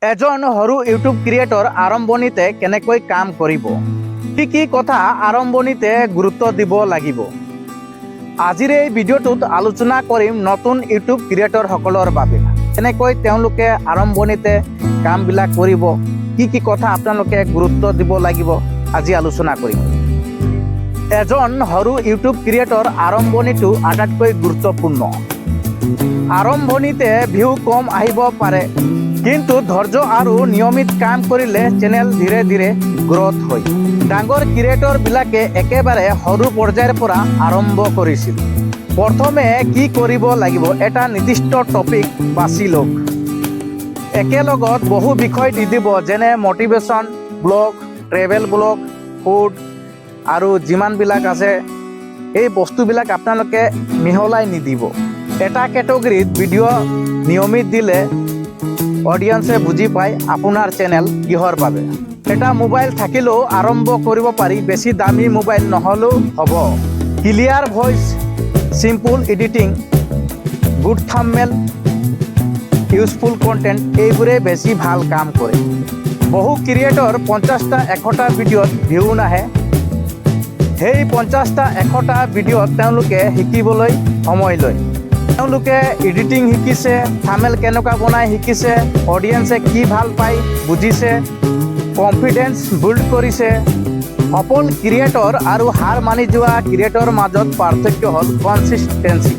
এজন সৰু YouTube creator আৰম্ভণিতে কেনেকৈ কাম কৰিব, কি কি কথা আৰম্ভণিতে গুৰুত্ব দিব লাগিব, আজিৰ এই ভিডিঅ'টোত আলোচনা কৰিম। নতুন ইউটিউব ক্ৰিয়েটৰসকলৰ বাবে কেনেকৈ তেওঁলোকে আৰম্ভণিতে কামবিলাক কৰিব, কি কি কথা আপোনালোকে গুৰুত্ব দিব লাগিব, আজি আলোচনা কৰিম। এজন সৰু ইউটিউব ক্ৰিয়েটৰ আৰম্ভণিটো আটাইতকৈ গুৰুত্বপূৰ্ণ। আৰম্ভণিতে ভিউ কম আহিব পাৰে, কিন্তু ধৈৰ্য আৰু নিয়মিত কাম কৰিলে চেনেল ধীৰে ধীৰে গ্ৰ'থ হয়। ডাঙৰ ক্ৰিয়েটৰবিলাকে একেবাৰে সৰু পৰ্যায়ৰ পৰা আৰম্ভ কৰিছিল। প্ৰথমে কি কৰিব লাগিব? এটা নিৰ্দিষ্ট টপিক বাছি লওক। একেলগত বহু বিষয় দি দিব, যেনে motivation vlog, travel vlog, food আৰু যিমানবিলাক আছে, এই বস্তুবিলাক আপোনালোকে মিহলাই নিদিব। এটা কেটেগৰীত ভিডিঅ' নিয়মিত দিলে অডিয়েন্সে বুজি পায় আপোনাৰ চেনেল কিহৰ বাবে। এটা মোবাইল থাকিলেও আৰম্ভ কৰিব পাৰি, বেছি দামী মোবাইল নহ'লেও হ'ব। Clear voice, simple editing, good thumbnail, useful content, এইবোৰে বেছি ভাল কাম কৰে। বহু ক্ৰিয়েটৰ 50টা 100টা ভিডিঅ'ত ভিউ নাহে। সেই 50টা 100টা ভিডিঅ'ত তেওঁলোকে শিকিবলৈ সময় লয়। তেওঁলোকে এডিটিং শিকিছে, থাম্বনেইল কেনেকুৱা বনাই শিকিছে, অডিয়েন্সে কি ভাল পায় বুজিছে, কনফিডেন্স বিল্ড কৰিছে। সফল ক্ৰিয়েটৰ আৰু হাৰ মানি যোৱা ক্ৰিয়েটৰ মাজত পাৰ্থক্য হ'ল কনচিষ্টেঞ্চি।